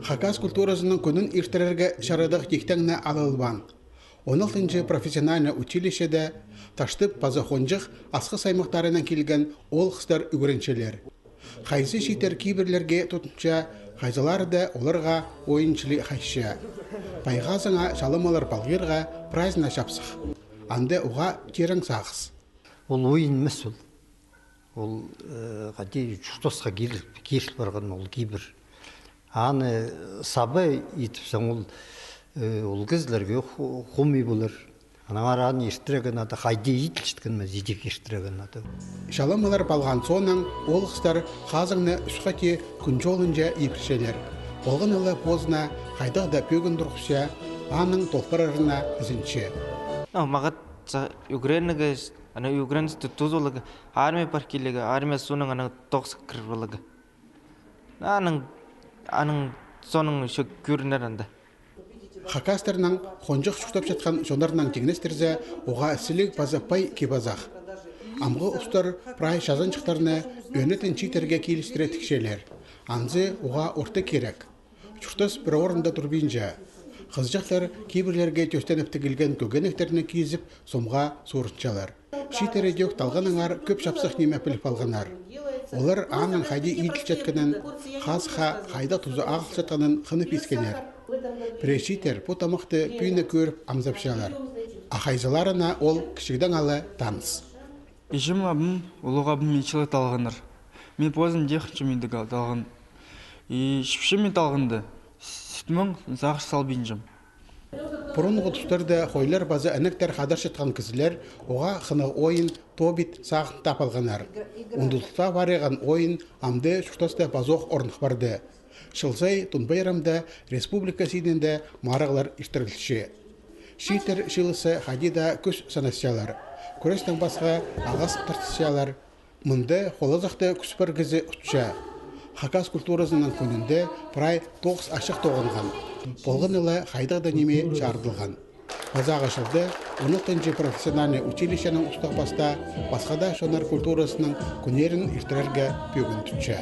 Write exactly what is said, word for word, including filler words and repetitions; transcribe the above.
Хакас культуразының кӱнін иртірерге чарадығ тиктең не алылбаан. Он алтынҷы профессиональный училищеде Таштып паза Хонҷых, Асхыс аймахтарынаң килген оол-хыстар ӱгренчелер. Хайзы чииттер кибірлерге тудынча, хайзылары даа оларға ойын чіли хайча. Пай хазыңа чаламалар палғирға прайзына чапсых. Анда уғаа тирең сағыс. Ол ойын нимес ол. Ол, э, хайди чуртасха киріл-, киріл парған ол кибір. Аны саба итіпсең, ол, э, ол кізілерге ху-, хомай полар. Аннаңар аны иртірерге нада, хайди иділчеткен ме, идерге иртірерге нада. Чаламалар палған соонаң оол-хыстар хазыңны ӱс хати кӱн чолынҷа ибірчелер. Полған ла позына хайдағ-да пӧгін турғысча, аның толпырарына ізенче. Ну, мағат са-, ӱгренерге, ана ӱгреністі тузаларға, армия пар килерге, армия соонаң ана тоғысха кіріп аларға. Аның, аның соонаң ещё кӧрінер анда. Хакастарнаң Хонҷых чуртапчатхан чоннарнаң тиңнестірзе, уғаа сіліг паза пай кип-азах. Амғы устар прай чазанҷыхтарны ӧнетін чииттерге килістіре тікчелер. Анзы уғаа орта кирек. Чуртас пір орында турбинча. Хызыҷахтар кибірлерге тӧстеніп тігілген кӧгенектерні кизіп, сомға суурынчалар. Чииттері дее талғаннаңар кӧп чапсых ниме піліп алғаннар. Олар аның хайди иділчеткенін, хазыхха хайдағ тузы ағылчатханын хынып искеннер. Пірее чииттер пу тамахты пӱӱн кӧріп амзапчалар. А хайзыларына ол кічігдең ала таныс. Іҷем, абым, улуғ абым итчелер талғаннар. Мин позым тиңненчем идерге талған. И чіпчем мин талғанды. Сӱтімнең сағыс салбинчам. Пурунғы тустарда хойлар паза інектер хадарчатхан кізілер уғаа хынығ ойын тобит сағын таап алғаннар. Ундутылтаа париған ойын амды чуртаста пазох орных парды. Чыл сай Тун пайрамда республика синінде марығлар иртірілче. Чииттер чыылызы хайди даа кӱс сынасчалар. Кӱрестең пасха ағас тартысчалар. Мында холазахты кӱс пар кізі утча. Хакас культуразының кӱнінде прай тоғыс ачых тоғынған. Полған ла хайдағ-да ниме чарыдылған. Пазағы чылда он алтынҷы профессиональный училищенің устағ-пастаа пасха даа чоннар культуразының кӱннерін иртірерге пӧгін тутча.